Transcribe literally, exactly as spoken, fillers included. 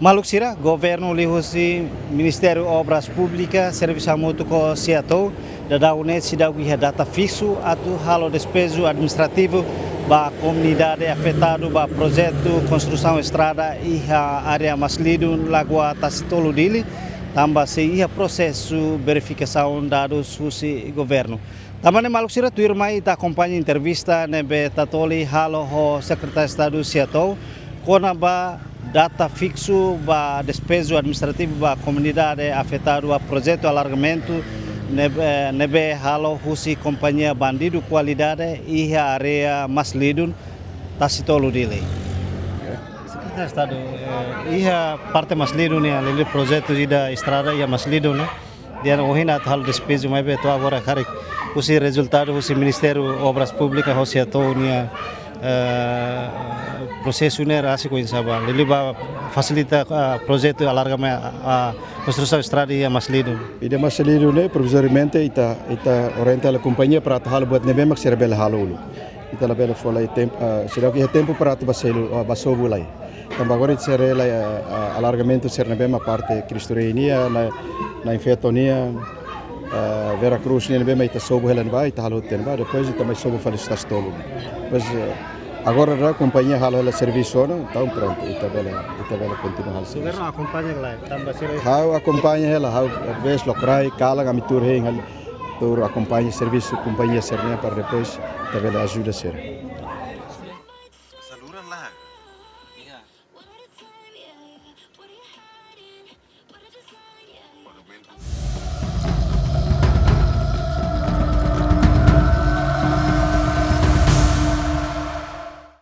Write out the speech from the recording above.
Maluk sira, governu liuhusi Ministériu Obras Públikas servisu hamutuk ho SEATOU daudaun ne'e seidauk iha data fiksu atu halo despeju administrativu ba komunidade afetadu ba projetu konstrusaun estrada iha área Maslidun, Lagoa Tasitolu, Dili, tanba sei iha prosesu verifikasaun dadus husi governu. Tanba ne'e maluk sira, tuirmai ita akompaña entrevista ne'ebé Tatoli halo ho Sekretáriu Estadu SEATOU kona-ba data fiksu ba despeju administrativu ba komunidade afetadu ba projetu alargamentu ne'ebé, ne'ebé halo husi kompañia Bandidu Kualidade iha área Maslidun, Tasitolu, Dili. Sekretáriu Estadu, eh, iha parte Maslidun nian, liuliu projetu ida estrada iha Maslidun, ne'e? Di'ak, ohin atu halo despeju, maibé to'o agora karik husi rezultadu husi Ministériu Obras Públikas ho SEATOU nia, eh, prosesu ne'e rasik oinsá ba, liuliu ba fasilita, eh, projetu alargamentu, eh, konstrusaun estrada iha Maslidun. Ida Maslidun ne'e provizoriamente ita, ita orienta hela kompañia para atu halo buat ne'ebé mak sira bele halo uluk. Ita labele fó lai tempu, ah, seidauk iha tempu para atu ba selu, ah, ba sobu lai. Tanba agora ita sei haree lai, ah, ah, alargamentu sira ne'ebé mak parte Cristo Rei nian, Nain, Nain Feto nian, ah, Vera Cruz nian ne'ebé mak ita sobu hela ne'ebá, ita halo tiha ne'ebá, depois ita mai sobu fali Tasitolu. Depois, eh, agora daudaun kompañia halo hela servisu ona, entaun prontu, ita bele, ita bele kontinua halo servisu. Governu akompaña lai, tanba sira? Ha'u akompaña hela, ha'u bele lokraik, kalan, ami tuur hein hela, tuur akompaña servisu kompañia sira-nian para depois ita bele ajuda sira.